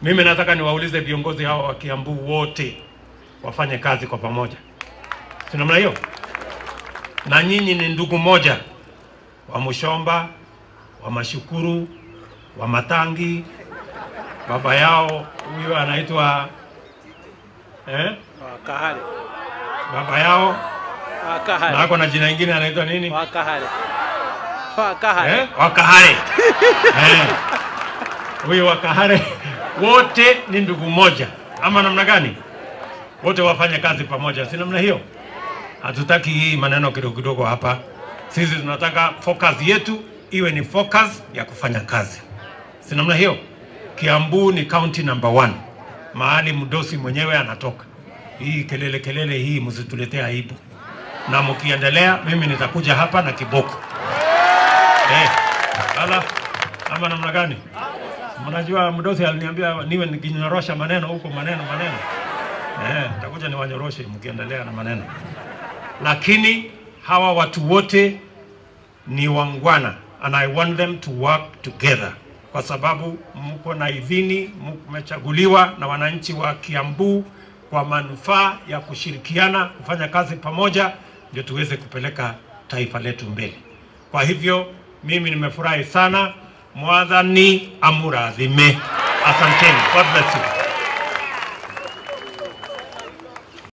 Mimi nataka niwaulize viongozi hawa wa Kiambu wote wafanye kazi kwa pamoja. Si namna hiyo? Na nyinyi ni ndugu moja, wa Mushomba, wa Mashukuru, wa Matangi, baba yao huyo anaitwa Kahare. Baba yao Kahare. Na ako na jina lingine anaitwa nini? Wakahare. Wakahare. Wakahare. Huyo Wakahare. Wote ni ndugu moja. Ama namna gani? Wote wafanye kazi pamoja. Si namna hiyo? Hatutaki hii maneno kidogo kidogo hapa. Sisi tunataka focus yetu iwe ni focus ya kufanya kazi. Si namna hiyo? Kiambu ni county number 1. Mahali mdosi mwenyewe anatoka. Hii kelele kelele hii msituletee aibu. Na mkiendelea mimi nitakuja hapa na kiboko. Ala, ama namna gani? Mnajua mdosi aliniambia niwe nikinyorosha maneno huko, maneno maneno. Nitakuja niwanyoroshe mkiendelea na maneno. Lakini hawa watu wote ni wangwana and I want them to work together. Kwa sababu mko na idhini, mmechaguliwa na wananchi wa Kiambu kwa manufaa ya kushirikiana, kufanya kazi pamoja, ndio tuweze kupeleka taifa letu mbele. Kwa hivyo mimi nimefurahi sana. Mwathani amurathime. Asanteni. God bless you.